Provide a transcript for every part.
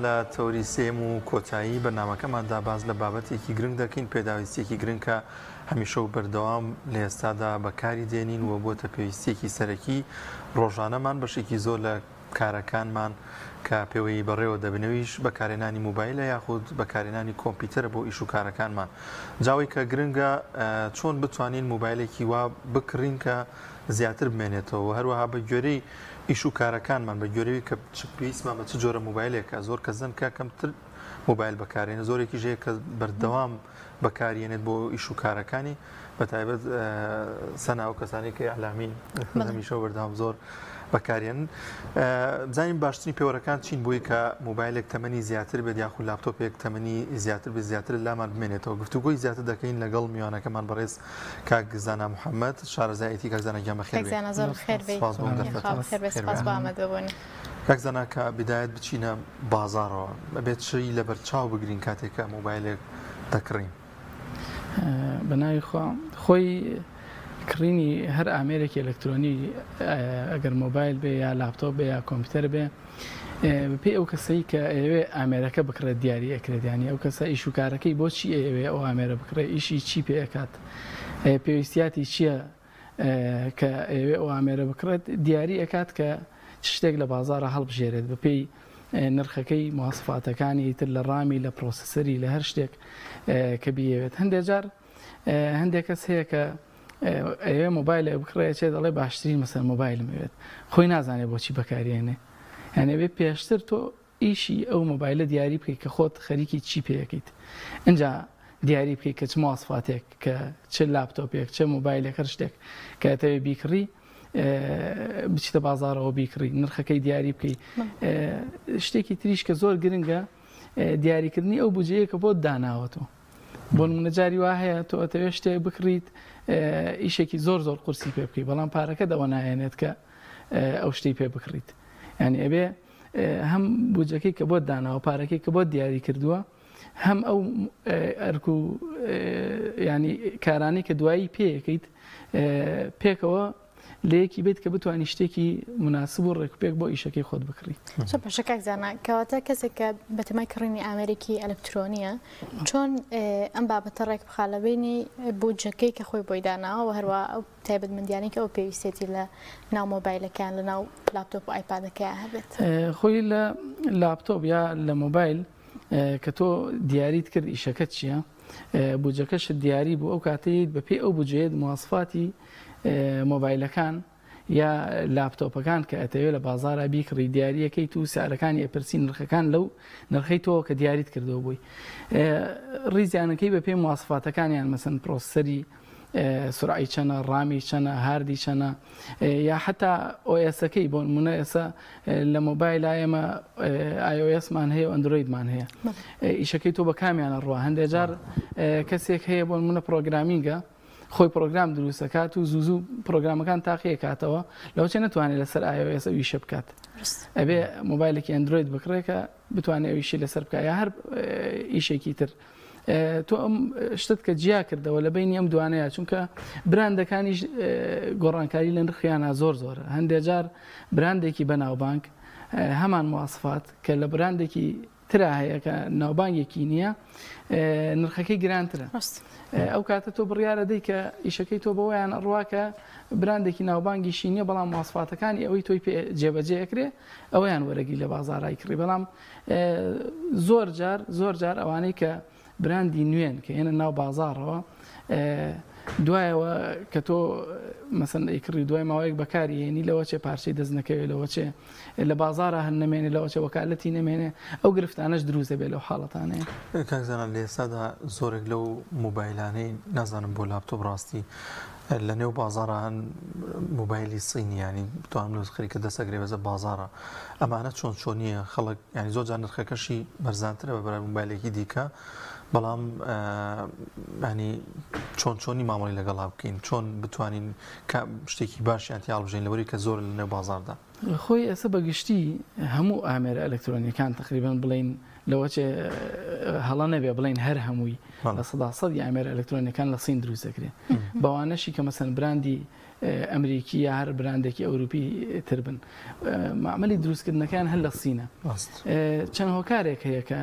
لە تەوەری سێیەم و کۆتایی بەرنامەکەماندا باس لە بابەتێکی گرنگ دەکەین، پێداویستییەکی گرنگ کە هەمیشە و بەردەوام لە ئێستادا بەکاری دێنین و بۆتە پێویستییەکی سەرەکی ڕۆژانەمان، بەشێکی زۆر لە کارەکانمان کە پێوەی بەڕێوە دەبن ئەویش بەکارهێنانی مۆبایلە یاخود بەکارهێنانی کۆمپیوتەرە بۆ ئیش و کارەکانمان. جا ئەوەی کە گرنگە چۆن بتوانین مۆبایلێکی وا بکڕین کە زیاتر بمێنێتەوە و هەروەها بە گوێرەی ئیش و کارەکانمان بە گوێرەوی کە چ پێویستمان بە چ جۆرە مۆبایلێکە زۆر کەس هەن کە کەمتر مۆبایل بەکارێنە زۆرێکیش هەیە کە بەردەوام بەکاریێنێت بۆ ئیش و کارەکانی بە تایبەت سەنا و کەسانی کە ئیعلامین هەمیشە بەردەوام زۆر بەکارێن بزانین باشترین پێوەرەکان چین بۆی کە مۆبایلێک تەمەنی زیاتر بێت یاخود لاپتۆپێک تەمەنی زیاتر بێت زیاتر لامان بمێنێتەوە گفتوگۆی زیاتر دەکەین لەگەڵ میوانەکەمان بەڕێز کاک زانا محەممەد شارەزای IT کاک زانا گیان بەخێر کاک زانا زۆر بەخێر بێی. سپاس بۆ ئەم دەرفەتە. خوا بەخێر بێ سپاس بۆ ئامادەبوونی. کاک زانا کە بیدایەت بچینە بازاڕەوە ئەبێت چی لەبەر چاو بگرین کاتێک کە مۆبایلێک دەکڕین؟ بە ناوی خوا خۆی کڕینی هەر ئامێرێکی ئەلکترۆنی ئەگەر مۆبایل بێ یا لاپتۆپ بێ یا کۆمپیوتەر بێ بەپێی ئەو کەسەی کە ئەیەوێ ئامێرەکە بکڕێت دیاری ئەکرێت یانی ئەو کەسە ئیش و کارەکەی بۆچی ئەیەوێ ئەو ئامێرە بکڕێ ئیشی چی پێ ئەکات پێویستیاتی چییە کە ئەیەوێ ئەو ئامێرە بکڕێت دیاری ئەکات کە چ شتێک لە بازاڕە هەڵبژێرێت بەپێی نرخەکەی مواسفاتەکانی تر لە ڕامی لە پرۆسیسەری لە هەر شتێک کە بیەوێت هەندێک جار هەندێک کەس هەیە کە ئەیەوێ مۆبایلێک بکڕێ ئەچێ دەڵێ باشترین مەسەن مۆبایلم ئەوێت خۆی نازانێ بۆچی بەکاریێنێ یعنی ئەبێ پێشتر تۆ ئیشی ئەو مۆبایلە دیاری بکەیت کە خۆت خەریکی چی پێەکەیت ئینجا دیاری بکەیت کە چ مواسفاتێک کە چ لاپتۆپێک چ مۆبایلێک هەر شتێک کە ئەتەوێ بیکڕی بچیتە بازارەوە بیکڕی نرخەکەی دیاری بکەیت شتێکی تریش کە زۆر گرنگە دیاریکردنی ئەو بودجەیە کە بۆت داناوەتەوە بۆ نمونە جاری وا هەیە تۆ ئەتەوێت شتێک بکڕیت ئیشێکی زۆر زۆر قورسی پێ بکەیت بەڵام پارەکە دەوە نایەنێت کە ئەو شتەی پێ بکڕیت یعنی ئەبێ هەم بودجەکەی کە بۆت داناوە پارەکەی کە بۆت دیاری کردووە هەم ئەو ئەرک و ینی کارانەی کە دوایی پێیەکەیت پێکەوە لە یەکی بیت کە بتوانی شتێکی موناسب و ڕێکوپێک بۆ ئیشەکەی خۆت بکڕی. زۆر باشە کاک زانا، کەواتە کەسێک کە بەتەمای کڕینی ئامێرێکی ئەلکترۆنییە چۆن ئەم بابەتە ڕێک بخا لە بەینی بودجەکەی کە خۆی بۆی داناوە و هەروەها ئەو تایبەتمەندیانەی کە ئەو پێویستێتی لە ناو مۆبایلەکەیان لە ناو لاپتۆپ و ئایپادەکەیان هەبێت؟ خۆی لە لاپتۆپ یا لە مۆبایل کە تۆ دیاریت کرد ئیشەکەت چییە بودجەکەشت دیاری بوو ئەو کاتەیت بەپێی ئەو بودجەیەت مواسفاتی مۆبایلەکان یا لاپتۆپەکان کە ئەتەوێ لە بازارا بیکڕی دیاریەکەیت و سعرەکانی ئەپرسی نرخەکان لەو نرخەی تۆ کە دیاریت کردەوە بووی ڕیزیانەکەی بە پێی مواسفاتەکانیان مەسەن پرۆسسەری سرعی چەنە ڕامی چەنە هاردی چەنە یا حتا ئۆئسەکەی بۆ نمونە ئێستا لە مۆبایل ئێمە iOS مان هەیە و ئەندرۆیدمان هەیە ئیشەکەی تۆ بە کامیانە ڕوە هەندێک جار کەسێک هەیە بۆ نمونە programming ە خۆی پرۆگرام دروستەکات و زوو زوو پرۆگرامەکان تاقیەکاتەوە لەوچێ نتوانێت لەسەر iOS ئەو ئیشە بکات ئەبێ مۆبایلێکی ئەندرۆید بکڕێکە بتوانێت ئەویشی لەسەر بکە یا هەر ئیشێکی تر تۆ ئەم شتت کە جیا کردەوە لە بینی ئەم دوانەیە چونکە براندەکانیش گۆڕانکاری لە نرخیانە زۆر زۆرە هەندێک جار براندێکی بەناوبانگ هەمان مواسفات کە لە براندێکی ترا هەیە کە ناوبانگێکی نییە نرخەکەی گرانترە ئەو کاتە تۆ بڕیارە دەی کە ئیشەکەی تۆ بەوەیان ئەڕوا کە براندێکی ناوبانگیشی نییە بەڵام مواسفاتەکانی ئەوەی تۆی پێ جێبەجێ ئەکرێ ئەویان وەرەگری لە بازارای کڕی بەڵام زۆر جار زۆر جار ئەوانەی کە براندی نوێن کە هێنە ناو بازاڕەوە دوایەوە کە تۆ مەسەن ئەیکڕی دوای ماوەیەک بەکاری هێنی لەوە چێ پارچەی دەست نەکەوێت لەوە چێ لە بازارە هەر نەمێنێ لەوە چێ وەکالەتی نەمێنێ ئەو گرفتانەش دروست دەبێت لەو حاڵەتانەیە. کاک زانا لە ئێستادا زۆرێک لەو مۆبایلانەی نازانم بۆ لاپتۆپ ڕاستی لە نێو بازاڕا هەن مۆبایلی سینی ینی بتوانم لەو خەریکە دەسەگرێ بەزە بازاڕە ئەمانە چۆن چۆنیە خەڵک ینی زۆر جار نرخەکەشی بەرزانترە بە بەرامبەر مۆبایلێکی دیکە بەڵام ینی چۆن چۆنی مامەڵی لەگەڵا بکەین چۆن بتوانین کە شتێکی باشیان تیا هەڵبژێین لەوەری کە زۆر لە نێو بازاڕدا. خۆی ئێستا بە گشتی هەموو ئامێرە ئەلکترۆنیەکان تقریبا بڵین لەوەچێ هەڵە نەبێ بڵین هەر هەمووی 100% ئامێرە ئەلکترۆنیەکان لە سین دروست دەکرێت بەوانەشی کە مەسەن براندی ئەمریکی یا هەر براندێکی ئەوروپی تر بن. مەعمەلی دروستکردنەکەیان هەر لە سینە. چەند هۆکارێک هەیە کە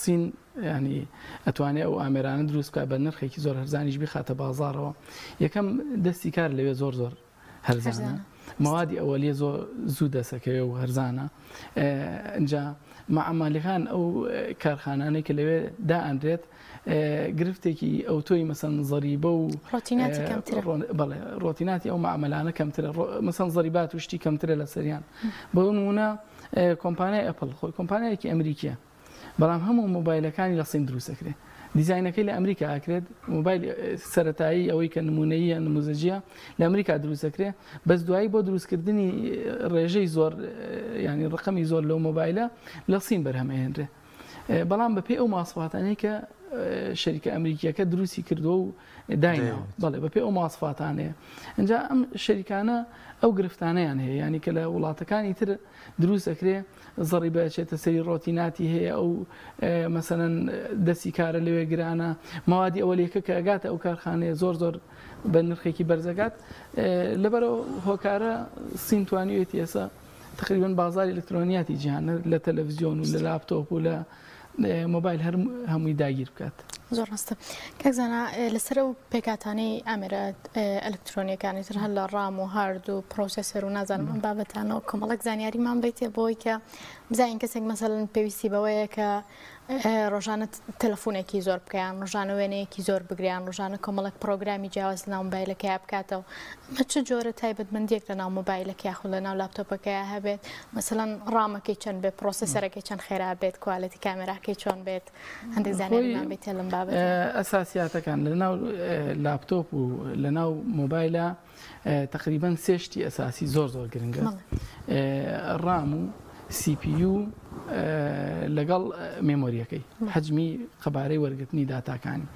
سین ینی ئەتوانێ ئەو ئامێرانە دروست بکات بە نرخێکی زۆر هەرزانیش بخاتە بازاڕەوە. یەکەم دەستی کار لەوێ زۆر زۆر هەرزانە، مەوادی ئەوەلیە زۆر زوو دەسەکەوێ و هەرزانە. ئینجا مەعمەلەکان ئەو کارخانانەی کە لەوێ دائەنرێت گرفتێکی ئەوتۆی مەسەن زەریبە و ڕۆتیناتی کەمترە. بەڵێ ڕۆتیناتی ئەو مەعمەلانە کەمترە، مەسەن زەریبات و شتی کەمترە لەسەریان. بۆ نمونە کۆمپانیای ئەپڵ خۆی کۆمپانیایەکی ئەمریکیە، بەڵام هەموو مۆبایلەکانی لە صین دروست ئەکرێت، دیزاینەکەی لە ئەمریکا ئەکرێت، مۆبایل سەرەتایی ئەوەی کە نمونەیە نموزەجیە لە ئەمریکا دروست ئەکرێت، بەس دوایی بۆ دروستکردنی ڕێژەی زۆر ینی ڕقەمی زۆر لەو مۆبایلە لە صین بەرهەمەهێنرێ، بەڵام بەپێی ئەو ماسفاتانەی کە شەریکە ئەمریکیەکە دروستی کردووە و دایناوە، بەڵێ بەپێی ئەو ماسفاتانەیە. ئینجا ئەم شەریکانە ئەو گرفتانەیان هەیە، ینی کە لە وڵاتەکانی تر دروست ئەکرێ زەڕیبە ئەچێتە سەری، ڕۆتیناتی هەیە، ئەو مەسەلەن دەستی کارە لەوێ گرانە، مەوادی ئەوەلیەکە کە ئەگاتە ئەو کارخانەیە زۆر زۆر بە نرخێکی بەرزەگات. لەبەرەوە هۆکارە سین توانیوێتی ئێستا تقریبا بازاری ئەلکترۆنیاتی جیهان لە تەلەڤزیۆن و لە لاپتۆپ و لە مۆبایل هەر هەمووی داگیر بکات. زۆر ڕاستە کاک زانا، لەسەر ئەو پێکهاتانەی ئامێرە ئەلکترۆنیەکانی تر هەر لە ڕام و هارد و processor و نازانم ئەم بابەتانەوە کۆمەڵێک زانیاریمان بیتێ بۆی کە بزانین کەسێک مەسەلەن پێویستی بەوەیە کە ڕۆژانە تەلەفۆنێکی زۆر بکەیان، ڕۆژانە وێنەیەکی زۆر بگریان، ڕۆژانە کۆمەڵێک پرۆگرامی جیاواز لەناو مۆبایلەکەیا بکاتەوە، ئەمە چ جۆرە تایبەتمەندیەک لەناو مۆبایلەکە یاخود لەناو لاپتۆپەکەیا هەبێت، مەسەلەن ڕامەکەی چەند بێت، processor ەکەی چەند خێرا بێت، quality کامێراکەی چۆن بێت، هەندێک زانیاریمان بێت لەم بابەتە. ئەساسیاتەکان لەناو لاپتۆپ و لەناو مۆبایلە تقریبا سێ شتی ئەساسی زۆر زۆر گرنگە، ڕام و CPU لەگەڵ memory یەکەی، حەجمی قەبارەی وەرگرتنی داتاکانی.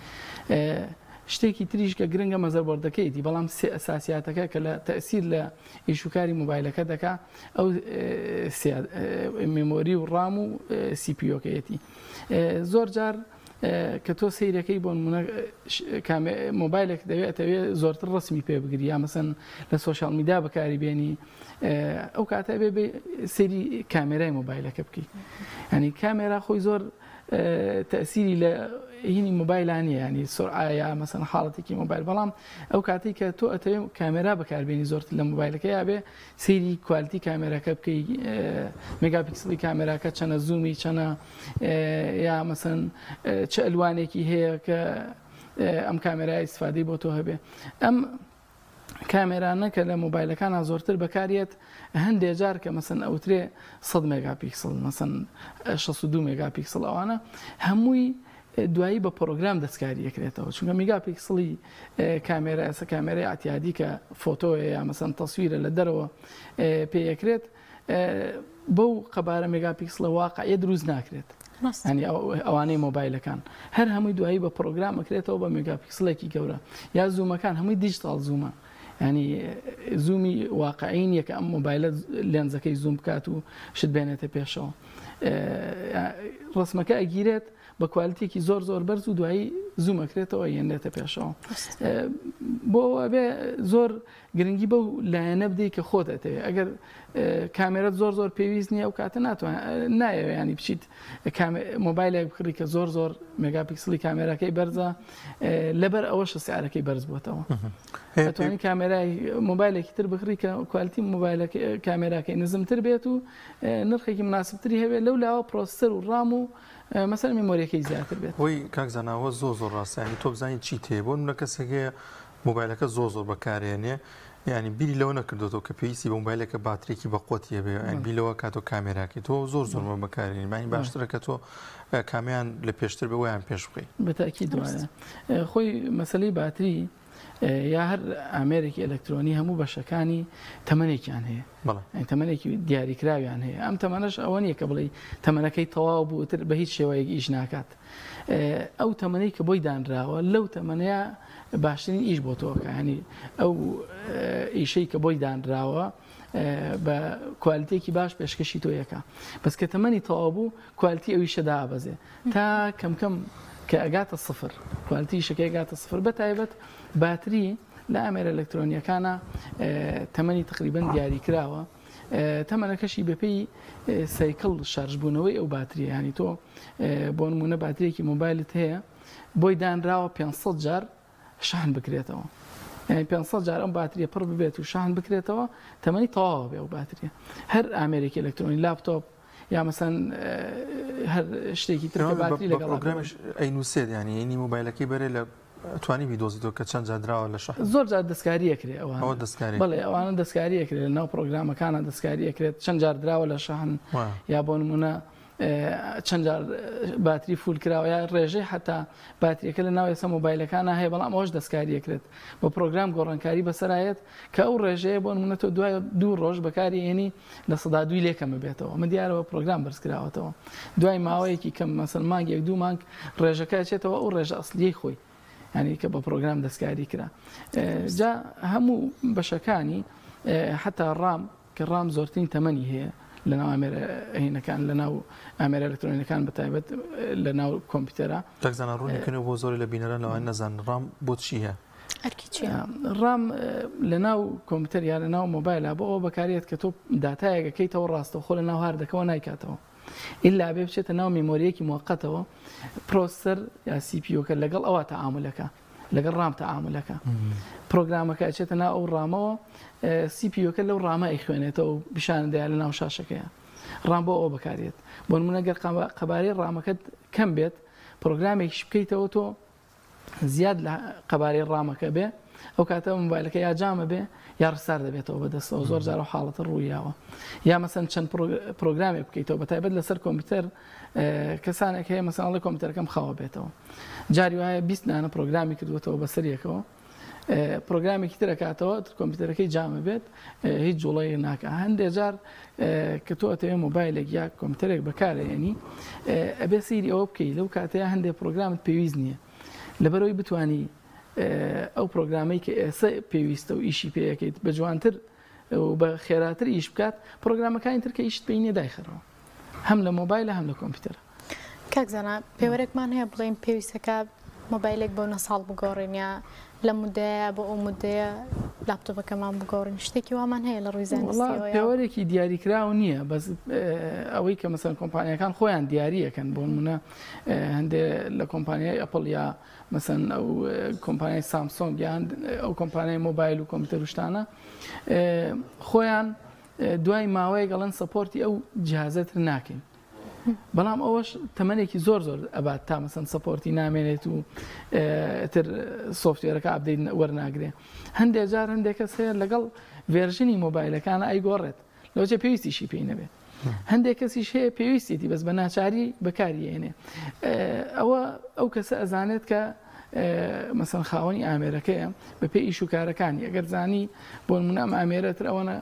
شتێکی تریش کە گرنگە motherboard ەکەیتی، بەڵام سێ ئەساسیاتەکە کە لە تەسیر لە ئیشوکاری مۆبایلەکە دەکا ئەو memory و ڕام و CPU ەکەیەتی. زۆر جار کە تۆ سەیرەکەی بۆ نمونە مۆبایلێک دەوێت ئەتەوێ زۆرتر ڕسمی پێ بگری یا مەسەن لە social media بەکاری بێنی، ئەو کاتە بێ سەیری کامێرای مۆبایلەکە بکەی. ینی کامێرا خۆی زۆر تەسیری لە هینی مۆبایلان نیە، ینی سرعە یا مەسەن حاڵەتێکی مۆبایل، بەڵام ئەو کاتێک کە تۆ ئەتەوێ کامێرا بەکاربێنی زۆرتر لە مۆبایلەکە یا بێ سەیری quality کامێراکە بکەی، megapixel ی کامێراکە چەنە، zoom ی چەنە، یا مەسەن چ ئەلوانێکی هەیە کە ئەم کامێرای ئیسفادەی بۆ تۆ هەبێ. ئەم کامێرانە کە لە مۆبایلەکانە زۆرتر بەکارێت، هەندێ جار کە مەسەن ئەوترێ 100 مێگاپیکسل، مەسەن 62 مێگاپیکسل، ئەوانە هەمووی دوایی بە پرۆگرام دەستکاری ئەکرێتەوە، چونکە megapixel ی کامێرا ئێستا کامێرای ئەعتیادی کە فۆتۆیە یا مەسەن تەسویرە لە دەرەوە پێ ئەکرێت، بەو قەبارە megapixel ە واقعیە دروست ناکرێت. ینی ئەوانەی مۆبایلەکان هەر هەمووی دوایی بە پرۆگرام ئەکرێتەوە بە megapixel ێکی گەورە، یا zoom ەکان هەمووی digital zoom ە، ینی zoom ی واقعی نییە کە ئەم مۆبایلە لێنزەکەی zoom بکات و شت بێنێتە پێشەوە. ڕسمەکە ئەگیرێت بە quality ێکی زۆر زۆر بەرز و دوایی zoom ئەکرێتەوە یێنێتە پێشەوە. بۆ ئەبێ زۆر گرنگی بەو لایەنە بدەیت کە خۆت ئەتەوێت. ئەگەر کامێرەت زۆر زۆر پێویست نییە ئەو کاتە نایەوێ ینی بچیت مۆبایلێک بکڕی کە زۆر زۆر megapixel ی کامێراکەی بەرزە، لەبەر ئەوەش سعرەکەی بەرز بووەتەوە. ئەتوانی کامێرای مۆبایلێکی تر بکڕی کە quality مۆبایلەکە کامێراکەی نزمتر بێت و نرخێکی مناسبتری هەبێت، لەو لاوە processor و ڕام و مەسەر memory ەکەی زیاتر بێت. وەی کاک زاناوە زۆر زۆر ڕاستە، ینی تۆ بزانی چی تێ بۆ نمونە کەسێک هەیە مۆبایلەکە زۆر زۆر بەکارێنێ، ینی بیری لەوە نەکردوێتەوە کە پێویستی بە مۆبایلێکە باترێکی بەقوەتی هەبێ، ینی بیر لەوە کاتۆ کامێراکەی تۆ زۆر زۆر بەکارێنی، یانی باشترە کە تۆ کامیان لە پێشتر بێ ویان پێش بخەی. بەتاکید وایە. خۆی مەسلەی باتری یا هەر ئامێرێکی ئەلکترۆنی هەموو بەشەکانی تەمەنێکیان هەیە، تەمەنێکی دیاریکراویان هەیە. ئەم تەمەنەش ئەوە نییە کە بڵێ تەمەنەکەی تەواو بوو تر بە هیچ شێوەیەک ئیش ناکات. ئەو تەمەنەی کە بۆی دانراوە لەو تەمەنەیە باشترین ئیش بۆ تۆکە، ینی ئەو ئیشەی کە بۆی دانراوە بە quality ێکی باش پێشکەشی تۆ یەکە، بەس کە تەمەنی تەواو بوو quality ئەویشە دابەزێ تا کەم کەم کە ئەگاتە سفر، quality شەکەی ئەگاتە سفر. بە تایبەت باتری لە ئامێرە ئەلکترۆنیەکانە تەمەنی تقریبن دیاری کراوە تەمەنەکەشی بەپێی cycle شارژبوونەوەی ئەو باتریە ینی تۆ بۆ نمونە باتریەکی مۆبایلت هەیە بۆی دانراوە 500 جار شەحن بکرێتەوە یعنی 500 جار ئەم باتریە پڕ ببێت و شەحن بکرێتەوە تەمەنی تەواوە بێ ئەو باتریە هەر ئامێرێکی ئەلکترۆنی لاپتۆپ یا مەسەن هەر شتێکی تر کە باتری لەگەڵ پرۆگرامش ئەینووسێت یعنی ینی مۆبایلەکەی بەرێ لە توانی بیدۆزیتەوە کە چەند جار دراوە لە شەحن زۆر جار دەستکاری ئەکرێ ئەوانە ئەوە دەستکاری بەڵێ ئەوانە دەستکاری ئەکرێ لە ناو پرۆگرامەکانە دەستکاری ئەکرێت چەند جار دراوە لە شەحن یا بۆ نمونە چەند جار باتری full کراوە یا ڕێژەی حتا باتریەکە لە ناو ئێستا مۆبایلەکانە هەیە بەڵام ئەوەش دەستکاری ئەکرێت بە پرۆگرام گۆڕانکاری بەسەرایەت کە ئەو ڕێژەیە بۆ نمونە تۆ دوای دوو ڕۆژ بەکاری ئێنی 2% لێکەمە بێتەوە من دیارە بە پرۆگرام بەرزکراوەتەوە دوای ماوەیەکی کەم مەسەل مانگێک دوو مانگ ڕێژەکە ئەچێتەوە ئەو ڕێژە ئەسلیەی خۆی یعنی کە بە پرۆگرام دەستکاری کرا جا هەموو بەشەکانی حتا ڕام کە ڕام زۆرترین تەمەنی هەیە لە ناو ئامێرە هینەکان لە ناو ئامێرە ئەلکترۆنیەکان بە تایبەت لە ناو کۆمپیوتەرە. کاک زانا ڕوونی بکەنەوە بۆ زۆرێ لە بینەران لەوانەیە نەزانن ڕام بۆ چی هەیە؟ ئەرکی چیە؟ ڕام لە ناو کۆمپیوتەر یا لە ناو مۆبایلە بۆ ئەوە بەکارێت کە تۆ داتایەک ئەکەیتەوە ڕاستەوخۆ لە ناو هاردەکەوە نایکاتەوە ئیلا بێ بچێتە ناو memory یەکی موقتەوە processor یا CPU کە لەگەڵ ئەوە تەعامولەکە لەگەڵ ڕام تەعامولەکە پرۆگرامەکە ئەچێتە ناو ئەو ڕامەوە CPU ەکە لەو ڕامە ئەیخوێنێتەوە و پیشان دەیا لە ناو شاشەکەیە ڕام بۆ ئەوە بەکارێت بۆ نمونە گەر قەبارەی ڕامەکەت کەم بێت پرۆگرامێکیش بکەیتەوە تۆ زیاد لە قەبارەی ڕامەکە بێ ئەو کاتە مۆبایلەکە یا جامە بێ یا restart دەبێتەوە بەدەستەوە زۆر جار و حاڵەتە ڕوویاوە یا مەسەن چەند پرۆگرامێک بکەیتەوە بە تایبەت لەسەر کۆمپیوتەر کەسانێک هەیە مەسەن ئەڵێ کۆمپیوتەرەکەم خاوە بێتەوە جاری وایە 20 دانە پرۆگرامی کردوێتەوە بەسەر یەکەوە پرۆگرامێکی تر ئەکاتەوە کۆمپیوتەرەکەی جامە بێت هیچ جوڵەیە ناکە هەندێک جار کە تۆ ئەتەوێ مۆبایلێک یا کۆمپیوتەرێک بەکارێنی ئەبێ سەیری ئەوە بکەیت لەو کاتەیە هەندێک پرۆگرامت پێویست نییە لەبەرەوەی بتانی ئەو پرۆگرامەی کە ئێستا پێویستە و ئیشی پێەکەیت بە جوانتر و بە خێراتر ئیش بکات پرۆگرامەکانی تر کە ئیشت پێی نییە دایخەرەوە هەم لە مۆبایلە هەم لە کۆمپیوتەرە. کاک زانا پێوەرێکمان هەیە بڵێین پێویستەکە مۆبایلێک بۆ نە ساڵ بگۆڕین یا لەم مدەیە بۆ ئەو مدەیە لاپتۆپەکەمان بگۆڕین شتێکی وامان هەیە لە ڕووی زانستیەوە؟ پێوەرێکی دیاریکراو نییە بەس ئەوەی کە مەسەن کۆمپانیەکان خۆیان دیاریەکەن بۆ نمونە هەندێک لە کۆمپانیای ئەپڵ یا مەسەن ئەو کۆمپانیای سامسۆنگ یان ئەو کۆمپانیای مۆبایل و کۆمپیوتەر و شتانە خۆیان دوای ماوەیەک ئەڵێن support ی ئەو جیهازە تر ناکەین بەڵام ئەوەش تەمەنێکی زۆر زۆر ئەبات تا مەسەن support ی نامێنێت و تر software ەکە update وەرناگرێ هەندێک جار هەندێک کەس هەیە لەگەڵ version ی مۆبایلەکان ئەیگۆڕێت لەوچە پێویستیشی پێی نەبێت هەندێک کەسیش هەیە پێویستێتی بەس بە ناچاری بەکاری ئێنێ ئەوە ئەو کەسە ئەزانێت کە مەسەن خاوەنی ئامێرەکەیە بە پێی ئیش و کارەکانی ئەگەر زانی بۆ نمونە ئەم ئامێرە تر ئەوەنە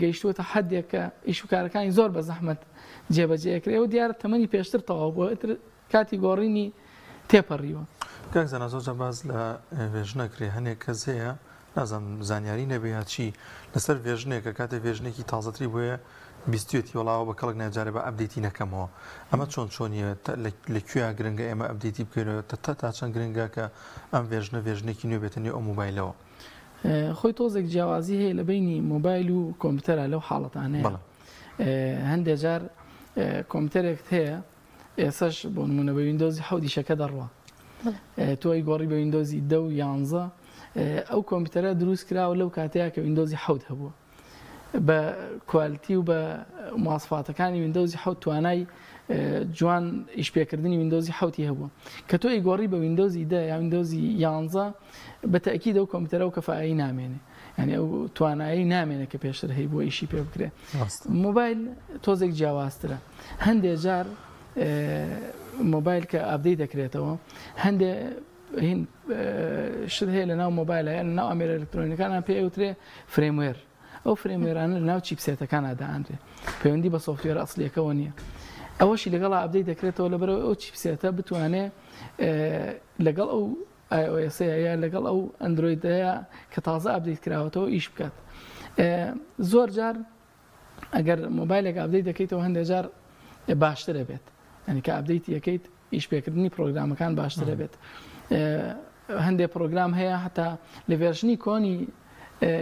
گەیشتووەتە حدێک کە ئیش و کارەکانی زۆر بە زەحمەت جێبەجێ کرێ و دیارە تەمەنی پێشتر تەواو بووە ئیتر کاتی گۆڕینی تێپەڕیوە. کاک زانا زۆر جار باس لە version ئەکرێ هەنێک کەس هەیە نازانم زانیاری نەبێ یا چی لەسەر version ێکە کاتێ version ێکی تازەتری بۆیە بیستوێتی وەڵاوە بە کەڵک ناجارێ بە update ی نەکەمەوە ئەمە چۆن چۆنیە لە کوێ گرنگە ئێمە update ی بکەینەوە تا چەند گرنگە کە ئەم version ە version ێکی نوێ بێتە نێو ئەو مۆبایلەوە؟ خۆی تۆزێک جیاوازی هەیە لە بینی مۆبایل و کۆمپیوتەرە لەو حاڵەتانەیە هەندێک جار کۆمپیوتەرێکت هەیە ئێسەش بۆ نمونە بە ویندۆزی حەوت ئیشەکە دەڕوا تۆ ئەیگۆڕی بە ویندۆزی دە و یانزە ئەو کۆمپیوتەرە دروست کراوە لەو کاتەیە کە ویندۆزی حەوت هەبووە بە quality و بە مواسفاتەکانی ویندۆزی حەوت توانای جوان ئیشپێکردنی ویندۆزی حەوتی هەبووە کە تۆ ئەیگۆڕی بە ویندۆزی دە یا ویندۆزی یانزە بە تەئکید ئەو کۆمپیوتەرە و کەفایی نامێنێ یعنی ئەو توانایی نامێنێ کە پێشتر هەی بۆ ئیشی پێ بکرێ مۆبایل تۆزێک جیاوازترە هەندێ جار مۆبایل کە update دەکرێتەوە هەندێ هین شت هەیە لە ناو مۆبایل یان ناو ئامێرە ئەلکترۆنیەکان پێ ئەوترێ firmware ئەو firmware انە لە ناو chipset ەکان دائەنرێ پەیوەندی بە software ئەسلیەکەوە نییە ئەوەشی لەگەڵ update دەکرێتەوە لەبەرەوە ئەو chipset ە بتوانێ لەگەڵ ئەو iOS یا لەگەڵ ئەو ئەندرۆیدەیە کە تازە update کراوەتەوە ئیش بکات زۆر جار ئەگەر مۆبایلێک update دەکەیتەوە هەندێک جار باشترە بێت ئەنی کە update یەکەیت ئیش پێکردنی پرۆگرامەکان باشترە بێت. هەندێک پرۆگرام هەیە هەتا لە version ی کۆنی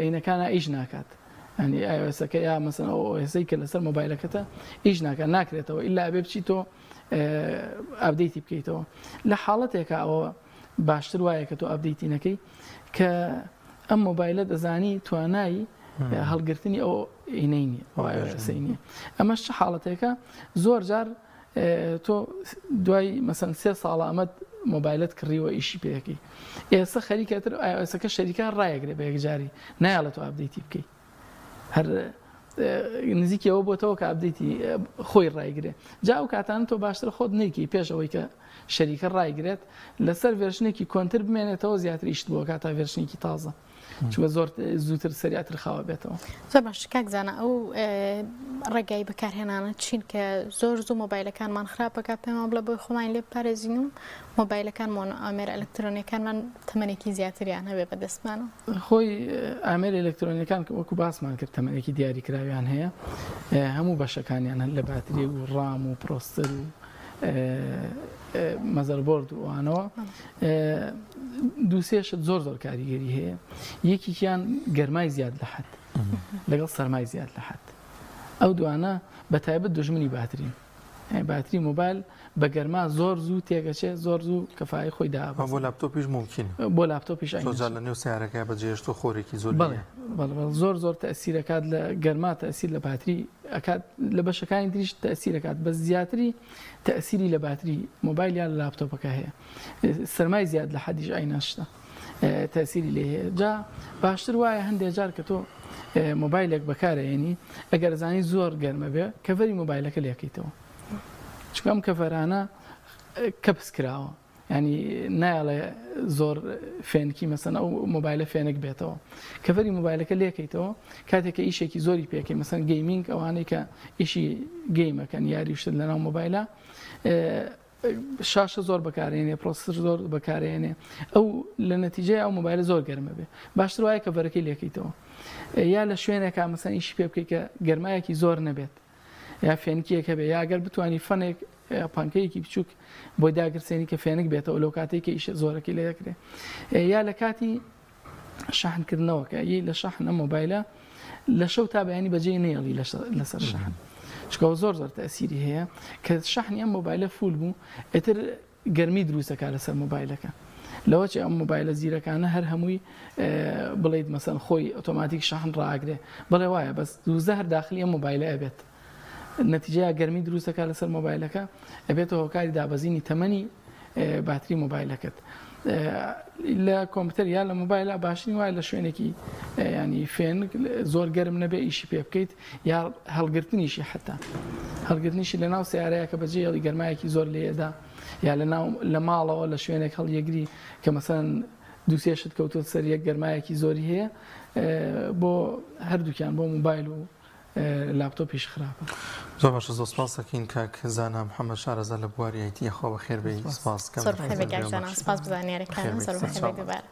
ئینەکانە ئیش ناکات ینی iOS ەکە یا مەسەن ئەو OS ەی کە لەسەر مۆبایلەکەتە ئیش ناکات ناکرێتەوە ئیلا ئەبێ بچی تۆ update ی بکەیتەوە لە حاڵەتێکە ئەوە باشتر وایە کە تۆ update ی نەکەی کە ئەم مۆبایلە دەزانی توانایی هەڵگرتنی ئەو ئینەی نیە ئەو iOS ەی نیە ئەمەش چ حاڵەتێکە زۆر جار تۆ دوای مەسەن سێ ساڵە ئەمەت مۆبایلت کڕیوە ئیشی پێەکەی ئێستا خەریکەتر iOS ەکە شەریکە ڕایەگرێ بە یەکجاری نایەڵێت تۆ update ی بکەیت هەر نزیکی ئەوە بۆتەوە کە update ی خۆی ڕایگرێ جا ئەو کاتانە تۆ باشتر خۆت نەیکەی پێش ئەوەی کە شەریکە ڕایگرێت لەسەر version ێکی کۆنتر بمێنێتەوە زیاتر ئیشت بۆ کاتا version ێکی تازە چونکە زۆر زووتر سەریعتر خاوە بێتەوە. زۆر باش کاک زانا ئەو ڕێگای بەکارهێنانە چین کە زۆر زوو مۆبایلەکانمان خراپەکە پێمان بڵێ بۆی خۆمان لێ بپارێزین و مۆبایلەکانمان و ئامێرە ئەلکترۆنیەکانمان تەمەنێکی زیاتریان هەبێ بەدەستمانەوە. خۆی ئامێرە ئەلکترۆنیەکان کە وەکو باسمان کرد تەمەنێکی دیاریکراویان هەیە هەموو بەشەکانیان هەن لە باتری و ڕام و processor و motherboard و ئەوانەوە دووسێ شت زۆر زۆر کاریگەری هەیە یەکێکیان گەرمای زیاد لە حەد لەگەڵ سەرمای زیاد لە حەد ئەو دوانە بە تایبەت دوژمنی باترین باتری مۆبایل بە گەرما زۆر زوو تێگەچێ زۆر زوو کەفای خۆی دا بۆ لاپتۆپیش مومکینە بۆ لاپتۆپیش زۆر جار لە نێو سیارەکە بەجێهێشت و خۆرێکی زۆر بەڵێ بەڵێ زۆر زۆر تەسیرەکات لە گەرما تەسیر لە باتری ئەکات لە بەشەکانی تریش تەسیرەکات بە زیاتری تەسیری لە باتری مۆبایل یان لاپتۆپەکە هەیە سەرمای زیاد لە حەدیش ئایناشتە تەسیری لێ هەیە جا باشتر وایە هەندێک جار کە تۆ مۆبایلێک بەکارەیەنی ئەگەر زانی زۆر گەرمە بێ cover ی مۆبایلەکە لێکەیتەوە چونکە ئەم cover انە کەپس کراوە ینی نایڵێ زۆر فێنکی مەسەن ئەو مۆبایلە فێنک بێتەوە cover ی مۆبایلەکە لێکەیتەوە کاتێک کە ئیشێکی زۆری پێکەی مەسەن gaming ئەوانەی کە ئیشی game ەکەن یاری شت لەناو مۆبایلە شاشە زۆر بەکارێنێ processor زۆر بەکارێنێ ئەو لە نەتیجەی ئەو مۆبایلە زۆر گەرمە بێ باشتر وایە cover ەکەی لێکەیتەوە یا لە شوێنێکا مەسەن ئیشی پێ بکەیت کە گەرمایەکی زۆر نەبێت یا فێنکیەک هەبێ یا گەر بتانی fan ێک پانکەیەکی بچووک بۆی داگرسێنی کە فێنک بێتەوە لەو کاتێک کە ئیشە زۆرەکەی لێ دەکرێت یا لە کاتی شەحنکردنەوە کە یەی لە شەحن ئەم مۆبایلە لە شەو تا بەیانی بەجێ نەیەڵی لەسەر شەحن چکەوە زۆر زۆر تەسیری هەیە کە شەحنی ئەم مۆبایلە full بوو ئیتر گەرمی دروستەکە لەسەر مۆبایلەکە لەوە چێ ئەم مۆبایلە زیرەکانە هەر هەمووی بڵیت مەسەن خۆی ئۆتۆماتیک شەحن ڕاگرێ بڵێ وایە بەس دووزە هەر داخلی ئەم مۆبایلە ئەبێت نەتیجەیا گەرمی دروست دەکات لەسەر مۆبایلەکە ئەبێتە هۆکاری دابەزینی تەمەنی باتری مۆبایلەکەت لە کۆمپیوتەر یا لە مۆبایلە باشترین وایە لە شوێنێکی ینی فێنک زۆر گەرم نەبێ ئیشی پێ بکەیت یا هەڵگرتنیشی حتا هەڵگرتنیشی لە ناو سیارەیە کە بەجێ هێڵی گەرمایەکی زۆر لێدا یا لە ناو لە ماڵەوە لە شوێنێک هەڵیەگری کە مەسەن دووسێ شت کەوتوت سەر یەک گەرمایەکی زۆری هەیە بۆ هەردووکیان بۆ مۆبایل و لاپتۆپیش خراپە. زۆر باشە زۆر سپاس دەکەین کاک زانا محەممەد شارەزا لە بواری IT یاخوا بەخێر بێی سپاس زۆر بەخێر بێی کاک زانا سپاس بۆ زانیاریەکانت زۆر بەخێر بێی دووبارە.